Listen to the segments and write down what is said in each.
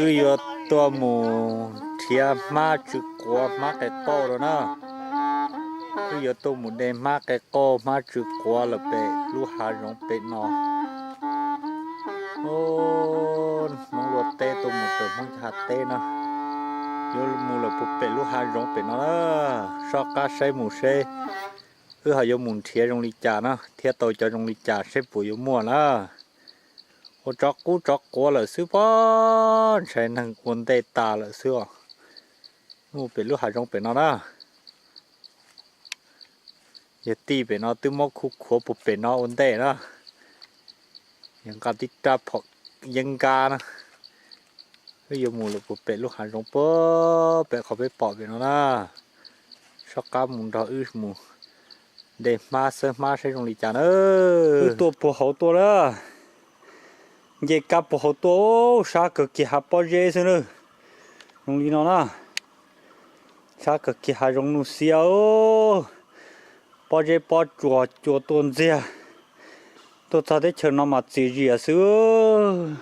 Wb yuav tuaj mus nrhiav hmab tsw quav hmab qe qauj rau na. Wb yuav tuaj mus de hmab qe qauj hmab tsw quav lawm pem lub hav zoov pem no. Hmoob Luaj teb tuaj mus pem Hmoob Cag Haj teb na. Yuav mus lawm puag pem lub hav zoov pem no na. Soj qab saib mus seb wb ho yuav mus nrhiav zoo li cas na thiab tau cov zoo li cas seb puas yuav muaj na. Ua tsov qub tsov quav lawm xwb pob, ntshai neeg ua ntej tas lawm xwb os. Mus pem lub hav zoov pem no na. Yawg tij pem no twb muab khuj khuav puag pem no ua ntej na. Yawg nqa tib rab phom yeeb nkab na. Wb yuav mus lawm puag pem lub hav zoov puag pem qhov peb pom pem no na. Soj qab mus nrog wb mus de hmab xawb hmab saib zoo li cas na. Wb tuaj puag hauv tuaj na. Nce kab puag hauv tuaj, sab kawg kiag hav pob zeb xwb na. Zoo li no na. Sab kawg kiag hav zoov nuj xiab, pob zeb pob tsuas cua tuaj ntxiag. Tuaj txog teb chaws no mas txias zias xwb.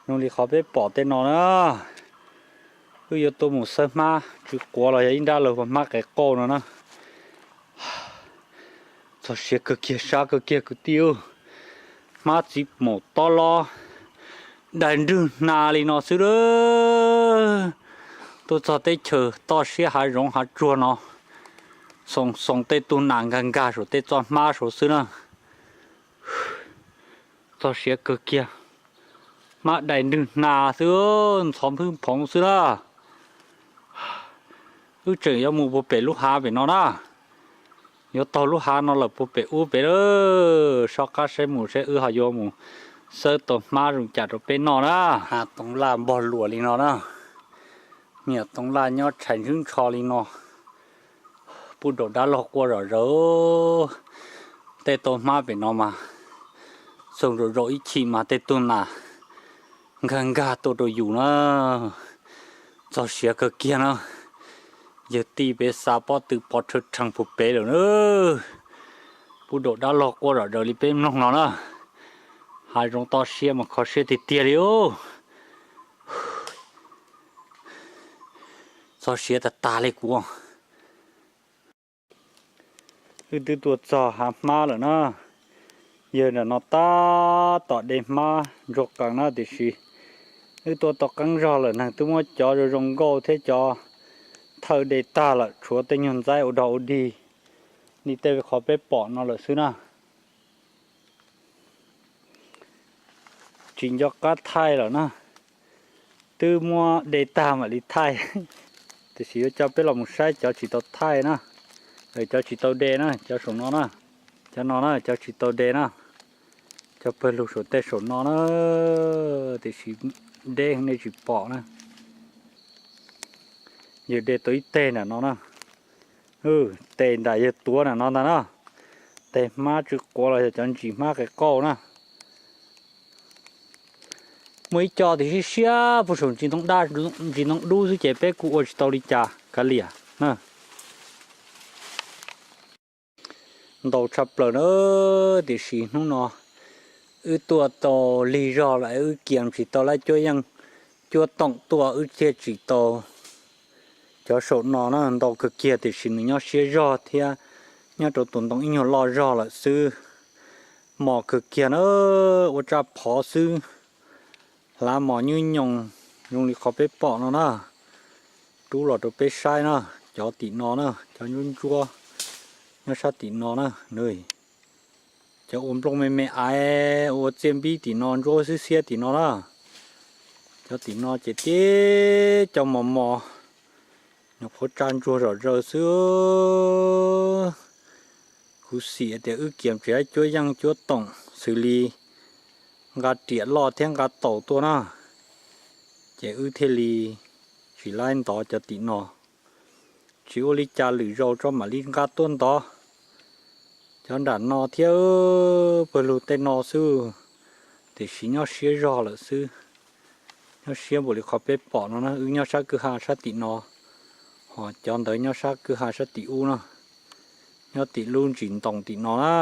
Zoo li qhov peb pom tej no na. Wb yuav tuaj mus xawb hmab tsw quav los yog ib nrab lawv hu hmab qe qauj no na. Txog siav kawg kiag sab kawg kiag kwv tij. Hmab txiv maum tob lob dai nrwg hna li no xwb a. Tuaj txog teb chaws toj siab hav zoov hav tsuag no, xoo xoo tej tug nas nkag nkag saum tej txoj hmab saud xwb na. Txog siav kawg kiag, hmab dai nrwg hna xwb, ntxhov nphwb phoov xwb na. Wb tseem yuav mus puag pem lub hav pem no na. Yuav taug lub hav no lawm puag pem ub pem lawm, soj qab saib mus seb wb ho yuav mus xawb tau hmab zoo cas rau peb noj na. Hav toov laj npog luas li no na, me nyuam toov laj nyob tshais ntswb ntsho li no. Pub daum dab laug quaj zom zaws. Tej tau hmab pem no mas txoog zom zaws ib chim mas tej tug nas nkag nkag tuaj rau yus na. Txog siav kawg kiag na. Yawg tij peb xa pob tw pov rhawv rhees puag pem lawm na. Pub daum dab laug quaj zom zaws li peb mloog no na. Hav zoov toj siab mas kho siab tiag tiag li os. Txog siav tag tag li kuv. Wb twb tuaj txog hav hmab lawm na. Yawg nram no tab tom de hmab ntsuag qees na tiam sis wb tuaj tau qeeb zog lawm, neeg twb muab cov zoo zoo nkauj thiab cov thawj de tag lawm, tshuav tej nyuag ntxaib ua dog ua dig li tej qhov peb pom no lawm xwb na. Tsis nco qab thaij lawm na. Twb muab de tag mam li thaij. Tiam sis yuav coj peb los mus saib cov tsis tau thaij na. Cov tsis tau de na, cov saum no na. Cov no na, cov tsis tau de na. Cov pawg lug saum tej saum no na. Tiam sis deb heev nej tsis pom na. Yawg de tau ib teg nram no na. Tes nram yawg tuav nram no ntag na. Tes hmab tsw quav los yog cov ntsis hmab qe qauj na. Muaj ib co tias siab siab puag saum ntsis ntoo daj, ntsis ntoo dub xwb ces peb kuj ua tsis tau li cas kav liam na. Ntau tshaj plaws na, tiam sis hnub no wb tuaj tau lig zog lawm, wb kias tsis tau lab cuab yeej cuab toom tuaj, wb thiaj tsis tau. Cov saum no na ntau kawg kiag tiam sis nws nyob siab zog thiab nyob rau tus ntoo ib nyuag loj zog lawm xwb. Mos kawg kiag na, ua tsaj phov xwb. Hlav mos nyuj nyoos zoo li qhov peb pom no na. Rub los rau peb saib na, cov tim no na, cov ntsuab ntsuab nyob sab tim no na. Cov ua nplooj me me aiv ua txiaj npib tim no, ntsuab xwb xiab tim no na. Cov tim no ces tib co mos mos, nyuam qhuav tsa ntsuag zom zaws xwb. Kuv xim tias wb kias tsis lab cuab yeej cuab toom xws li nqa riam loj thiab nqa taus tuaj na, ces wb thiaj li tsis laib ntov cov tim no. Tsis ua li cas, lwm zaus tso mam li nqa tuaj ntov. Cov nram no thiab pawg lug tej no xwb, tiam sis nyob siab zog lawm xwb. Nyob siab npaum li qhov peb pom no na, wb nyob sab kwj ha sab tim no, ho cov ntawd nyob sab kwj ha sab tim ub na, nyob tim lub ntsis ntoo tim no na.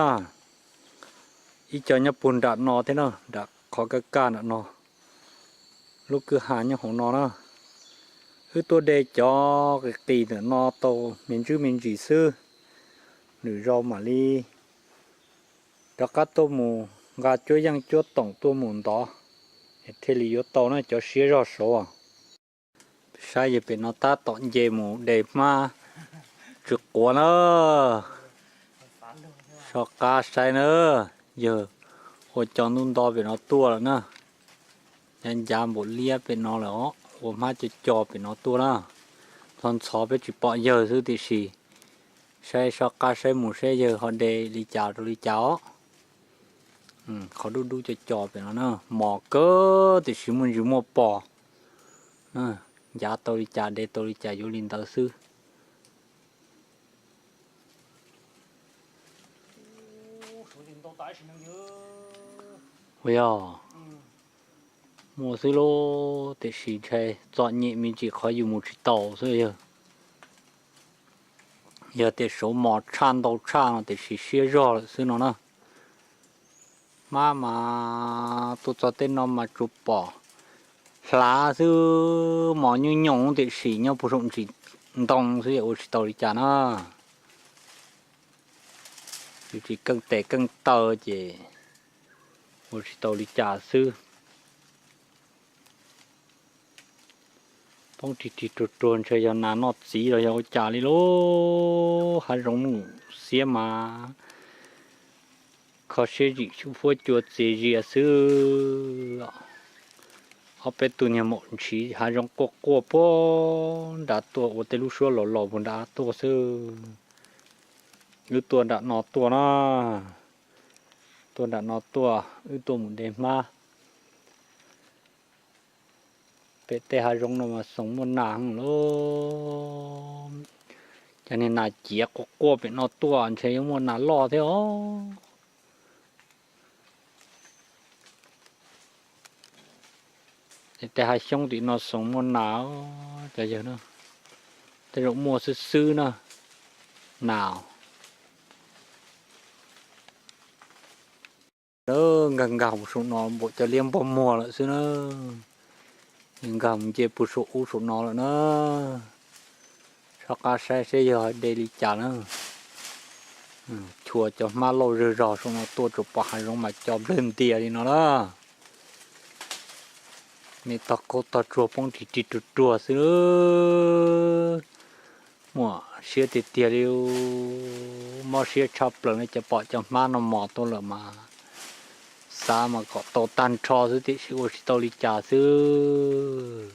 Ib co nyob puag nram no thiab na, nram qhov kaj kaj nram no. Lub kwj ha nyob hauv no na. Wb tuaj de cov qis qis ntawm no tau me ntsis me ntsis xwb, lwm zaus mam li rov qab tuaj mus nqa cuab yeej cuab toom tuaj mus ntov, thiaj li yuav tau na cov siab zog saud. Saib yawg pem no tab tom nce mus de hmab tsw quav na. Soj qab saib na, yawg ua cov ntub nto pem no tuaj lawm na. Ncav ncav npaum liab pem no lawm os, ua hmab co co pem no tuaj na. Txhov ntxhov peb tsis pom yawg xwb tiam sis saib soj qab saib mus saib yawg ho de li cas rau li cas os. Qhov dub dub co co pem no na, mos kawg tiam sis muaj ntsis muaj pos. Ncav tau li cas de tau li cas yuav li ntawd xwb. Ua yog muaj xwb lauj, tiam sis ntshai txom nyem me ntsis qhov yus mus tsis taus xwb yawg. Yog tias saum mos tshaj ntau tshaj no tiam sis siab zog lawm xwb no na. Hmab mas tuaj txog tej no mas tsuas pom hlav xwb, mos nyooj nyooj tiam sis nyob puag saum ntsis ntoo xwb ua tsis tau li cas na. Yus tsis keej tes keej taw ces ua tsis tau li cas xwb. Poob rig rig ruag ruag ntshe yog nas noj txiv los yog ua cas li lauj. Hav zoov mus xiab mas kho siab zim xyub fuab cua txias zias xwb. Ob peb tug niag maum ntshiv hav zoov quaj quaj puag nrad tuaj ua tej lub suab los los puag nrad tuaj xwb. Wb tuaj nram no tuaj na, tuaj nram no tuaj wb tuaj mus de hmab. Pem tej hav zoov no mas xoom muaj nas lauj. Cov niag nas ciav quaj quaj pem no tuaj ntshe yuav muaj nas loj thiab os. Tej hav xyoob tim no xoom muaj nas, cov yawg na, tej zaum muaj xwb xwb na, nas. Nkag nkag mus saum no npaum cov liab npog muag lawm xwb na. Nkag mus nce puag saum ub saum no lawm na. Soj qab saib seb yog de li cas na. Chua cov hmab lauj zawg zog saum no tuaj tsuas pom hav zoov mas co nplawg ntias li no na. Me tog qaub tog tsuag poob rig rig ruag ruag xwb. Muaj siab tiag tiag li, mob siab tshaj plaws ne, cov pom cov hmab no mos tuaj lawm mas xav mas kom tau tag nrho xwb tiam sis ua tsis tau li cas xwb.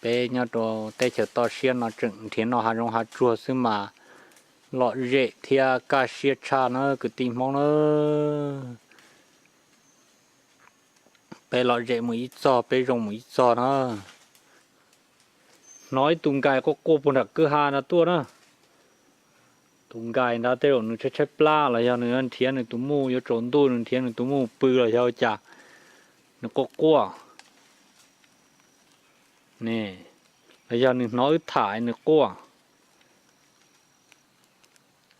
Peb nyob rau teb chaws toj siab no tseem nrhiav noj hav zoov hav tsuag xwb mas lom zem thiab kaj siab tshaj na kwv tij Hmoob na. Peb lom zem mus ib txog peb zoo mus ib txog na. Hnov ib tug nkais quaj quaj puag nram kwj ha no tuaj na. Tus nkais ntawd tej zaum nws tshaib tshaib plab los yog nws nrhiav nws tus muj, yuav tsaus ntuj nws nrhiav nws tus muj pw los yog cas nws quaj quaj. Ne, los yog nws hnov wb tham nws quaj.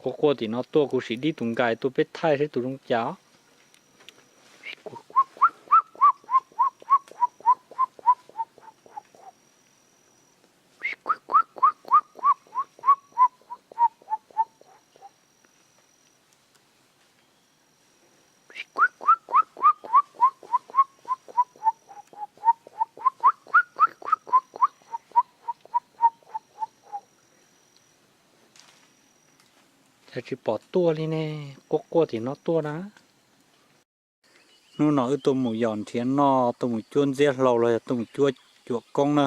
Quaj quaj tim no tuaj, kuv sim dib tus nkais tuaj peb thaij seb tus zoo cas. Cas tsis pom tuaj li ne, quaj quaj tim no tuaj na. Hnub no wb tuaj mus yos nrhiav noj, tuaj mus cuab ntxiab hlau los yog tuaj mus cuab cuam koob na.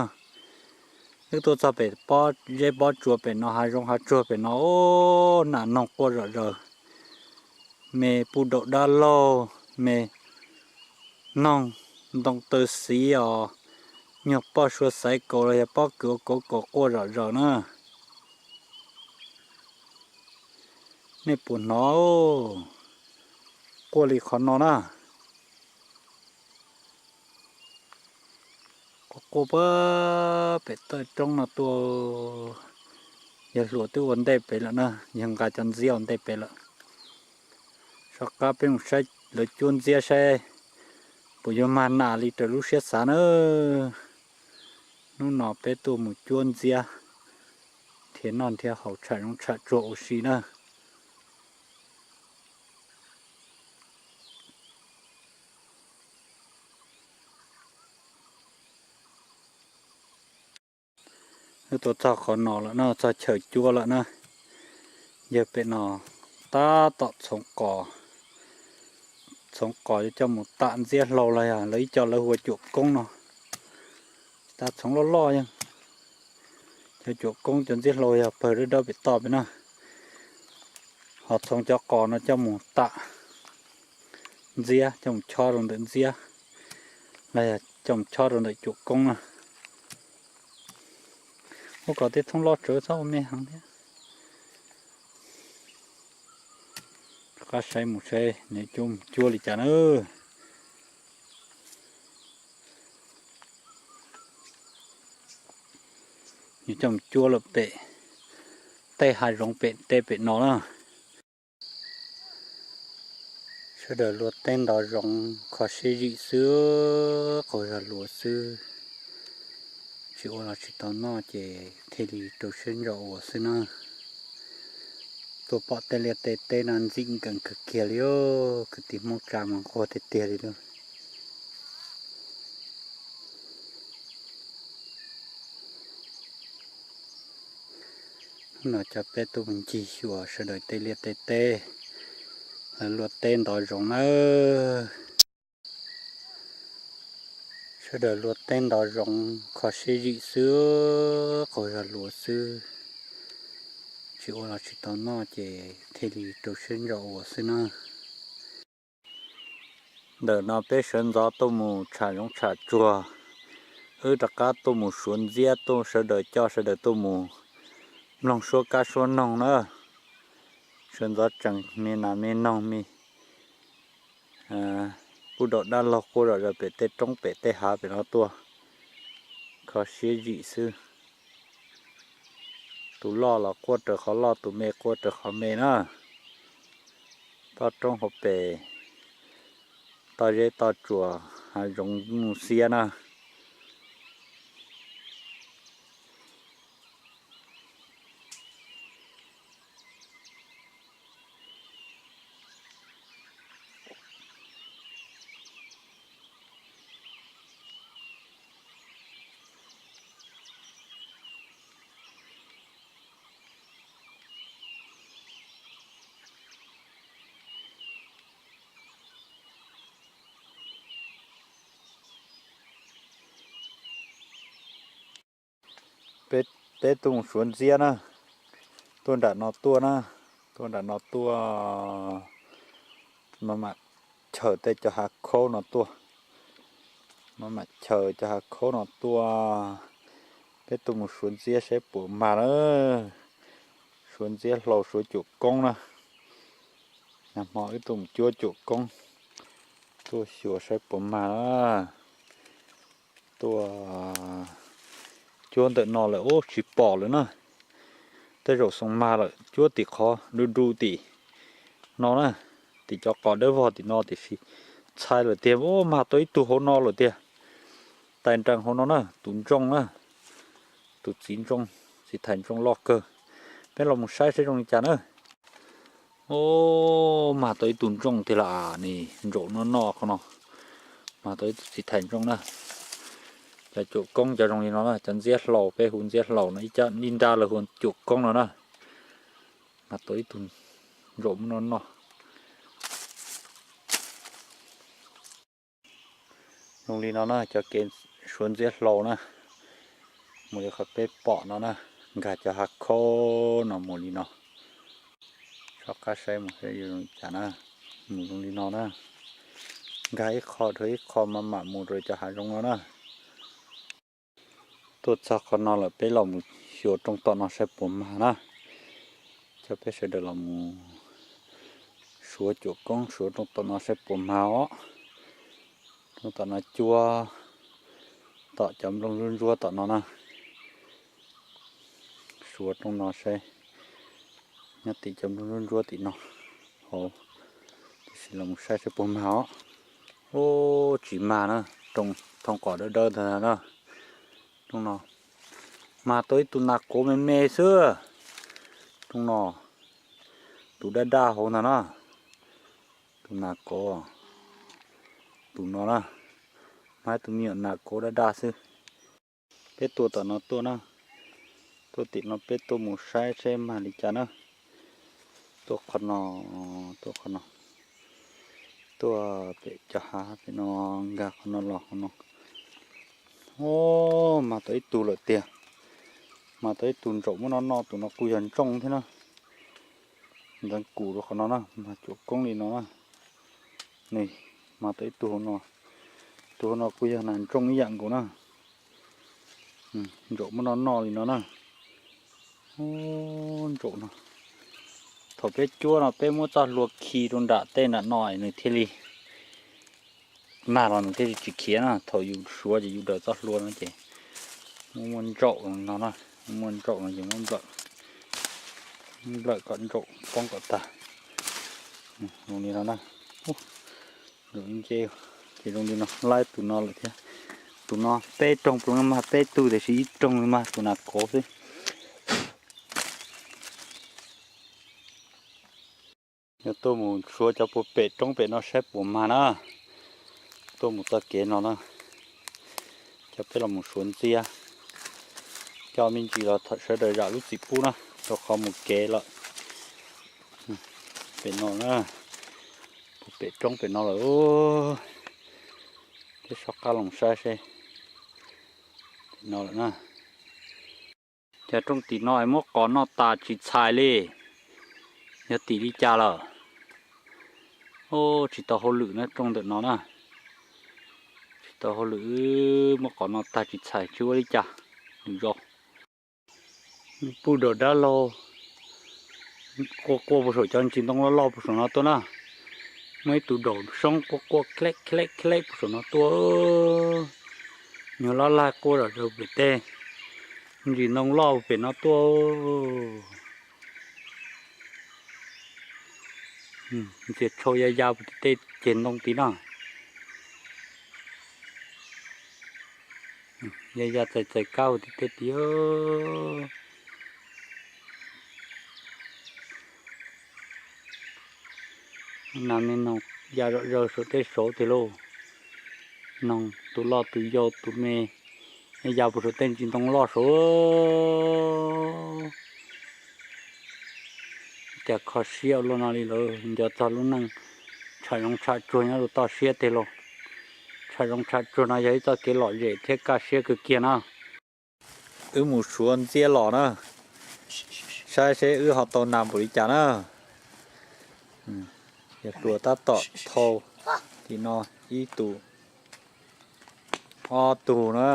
Wb tuaj txog pem pob zeb pob tsuas pem no, hav zoov hav tsuag pem no, o, nas noog quaj zom zaws. Me puj daum dab laug, me noog ntoo taw xiv os, nyuag poj sua xaiv kaus los yog pob kws ua kauv kaus quaj zom zaws na. Nej puas hnov quaj li qhov no na? Quaj quaj pab pem toj roob no tuaj. Yawg hluas twb ua ntej pem lawm na, yawg nqa cov ntxiab ua ntej pem lawm. Soj qab peb mus saib lawv cuab ntxiab saib puas yuav mag nas li raws lub siab xav na. Hnub no peb tuaj mus cuab ntxiab, nrhiav noj nrhiav haus tsham zoov tsham tsuag ua si na. Wb tuaj txog qhov no lawm no, txog chaw cuab lawm na. Yawg pem no tab tom txhoov qos, txhoov qos yuav coj mus tam ntxiab hlau los yog lawv ib co lawv hu ua cuam koob no. Tab txhoov loj loj yog cov cuam koob, cov ntxiab hlau yog pawg dawb dawb pem toj pem na. Ho txhoov cov qos no coj mus tam ntxiab, coj mus chob rau ntawm ntxiab los yog coj mus chob rau ntawm cuam koob na. Ua kom tej thoob loj tsawv txhob ua me heev thiab. Rov qab saib mus saib nws cuab, cuab li cas na. Nws coj mus cuab lawm pem tej hav zoov pem teb pem no na. Sawv daws luaj teb ntov zoov kho siab zim xwb, qaug zog luav xwb. Tsis ua los tsis tau noj ces thiaj li rau siab ntso ua xwb na. Tuaj pom tej liaj tej teb no ntxim nkees kawg kiag li os, kwv tij Hmoob tsa mas nquag tiag tiag li lawm. Hnub no cov peb tuaj mus ncig xyuas sawv daws tej liaj tej teb, lawv luaj teb ntov zoov nawb. Sawv daws luaj teb ntov zoov kho siab zim xwb, qaug zog luav xwb. Tsis ua los tsis tau noj ces thiaj li rau siab ntso ua xwb na. Ntawm no peb sawv ntxov tuaj mus tsham zoov tsham tsuag, wb rov qab tuaj mus suav ntxiab, tuaj sawv daws coj sawv daws tuaj mus mloog suab kab suab noog na. Sawv ntxov tseem me nas me noog me pub daum dab laug quaj zom zaws pem tej roob pem tej hav pem no tuaj, kho siab zim xwb. Tus loj los quaj raws qhov loj, tus me quaj raws qhov me na. Toj roob hauv pes, toj zeb toj tsuas, hav zoov mus xiab na. Peb tuaj mus suav ntxiab na, tuaj nram no tuaj na, tuaj nram no tuaj, maj mam chaws tej cov hav khaub no tuaj, maj mam chaws cov hav khaub no tuaj. Peb tuaj mus suav ntxiab saib puas mag na, suav ntxiab hlau suav cuam koob na. Nag hmo wb tuaj mus cuab cuam koob, tuaj xyuas saib puas mag na. Tuaj cuab ntawm no lawm ub tsis pom lawm na. Tej zaum xyov mag lawm, cuab tim qhov du du tim no na, tim cov qos dawb vog tim no tiam sis txhais lawm tiag, ub mag tau ib tug hauv no lawm tiag. Tais nrees hauv no na, tus ntsooj na, tus txiv ntsooj, txiv thais ntsooj loj kawg. Peb los mus saib saib zoo li cas na. Ub, mag tau ib tug ntsooj tiag las, nim ntsaum noj noj qhov no. Mag tau ib tug txiv thais ntsooj na. Cov cuam koob cov zoo li no na, cov ntxiab hlau, peb hu ntxiab hlau no, ib nrab lawv hu cuam koob no na. Mag tau ib tug ntsaum muab noj noj. Zoo li no na, cov kev suav ntxiab hlau na, mus li qhov peb pom no na, nkag cov hav khaub no mus li no. Rov qab saib mus saib zoo li cas na, mus zoo li no na, nkag ib qho dhau ib qho maj mam mus rau cov hav zoov no na. Tuaj txog qhov no lawm peb los mus xyuas rooj tom no saib puas mag na. Coj peb sawv daws los mus suav cuam koob suav rooj tom no saib puas mag os. Rooj tom no cuab, tom cov nplooj ntsuab ntsuab tom no na. Suav rooj no saib, nyob tim cov nplooj ntsuab ntsuab tim no hauv, tiam Los mus saib seb puas mag os. Ub, tsis mag na, rooj thooj qos dawb dawb ntag na. Rooj no mag tau ib tug nas kov me me xwb. Rooj no, tus daj daj hauv ntag na. Tus nas kov, tus no na, mag ib tug me nyuam nas kov daj daj xwb. Peb tuaj tom no tuaj na, tuaj tim no peb tuaj mus saib seb mag li cas na. Tuaj qhov no, tuaj qhov no, tuaj pem cov hav pem no, nkag qhov no los qhov no. Ub, mag tau ib tug lawm tiag. Mag tau ib tug ntsaum muab no noj, tus no kuj yog ntsooj thiab na. Ntxeev kum rau qhov no na, mag cuam koob li no na. Nws mag tau ib tug hauv no, tus hauv no kuj yog nas ntsooj ib yam nkaus na. Ntsaum muab no noj li no na. Ub, ntsaum no, thaum peb cuab no peb muab txoj hlua khi rau nram tej nram no nws thiaj li mag los nws thiaj li tsis khiav na. Thaum yus suav ces yus daws txoj hlua no ces muaj muaj ntsaum no na, muaj ntsaum no ces muab nplawm, nplawm kom ntsaum poob kom tag. Zoo li no na. Ub, nce ces zoo li no, laib tus no lawm thiab. Tus no peb rooj ploog mag peb tug tiam sis ib rooj mag tus nas kov xwb. Yog tuaj mus suav cov puag pem roob pem no saib puas mag na. Tuaj mus txoj kev no na, coj peb los mus suav ntxiab. Coj me ntsis los thov sawv daws zam lub txim pub na, rau qhov mus kev lawm. Pem no na, puag pem roob pem no lawm. Peb soj qab los saib seb, pem no lawm na. Cov rooj tim no es muab qos noj tas tsis txhais li, yog tim li cas lawm? Ub, tsis tau hauj lwm na rooj ntawm no na. Tsis tau hauj lwm, muab qos noj tag tsis txhais tsis ua li cas. Nws zoo. Pub daum dab laug quaj quaj puag saum cov ntsis ntoo loj loj puag saum no tuaj na. Muaj ib tug daum soob quaj quaj khleb khleb khleb puag saum no tuaj. Nyuag lab laj quaj zom zaws pem tej ntsis ntoo loj pem no tuaj. Ntxias tshau ya ya puag tim tej ceg ntoo tid na. Ya ya txais txais kab puag tim tej tid. Nas me noog ya zom zaws saum tej saud tiag lauj. Noog tus loj tus yau tus me ya puag saum tej ntsis ntoo loj saud. Cas kho siab ua luaj no li lawm, nco txog lub neej tshaj zoov tshaj tsuag nyob rau toj siab tiag lauj. Tshaj zoov tshaj tsuag no yog ib txoj kev lom zem thiab kaj siab kawg kiag na. Wb mus suav ntxiab los na, saib seb wb ho tau nas npaum li cas na. Yog hlua tab tom thau, tim no ib tug, ob tug na,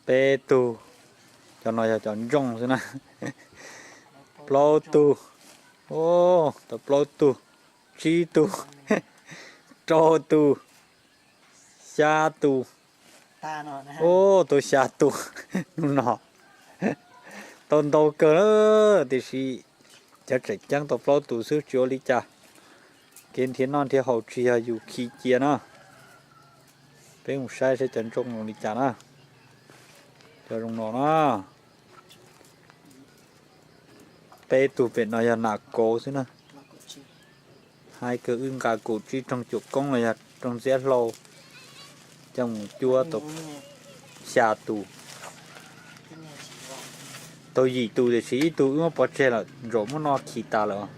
peb tug, cov no yog cov ntsooj xwb na, plaub tug, tau plaub tug, tsib tug, rau tug, xya tus. Ub, tau xya tus hnub no. Tau ntau kawg na, tiam sis cov tseem ceeb tau plaub tus xwb tsis ua li cas. Kev nrhiav noj nrhiav haus tsis yog yus khi cia na. Peb mus saib saib cov ntsooj zoo li cas na. Cov zoo no na. Peb tug pem no yog nas kauv xwb na. Hais kawg wb nqa kaum tsib rooj cuam koob los yog rooj ntxiab hlau coj mus cuab tau xya tus, tau yim tus tiam sis ib tug wb muab pov tseg lawm, ntsaum muab noj khi tas lawm.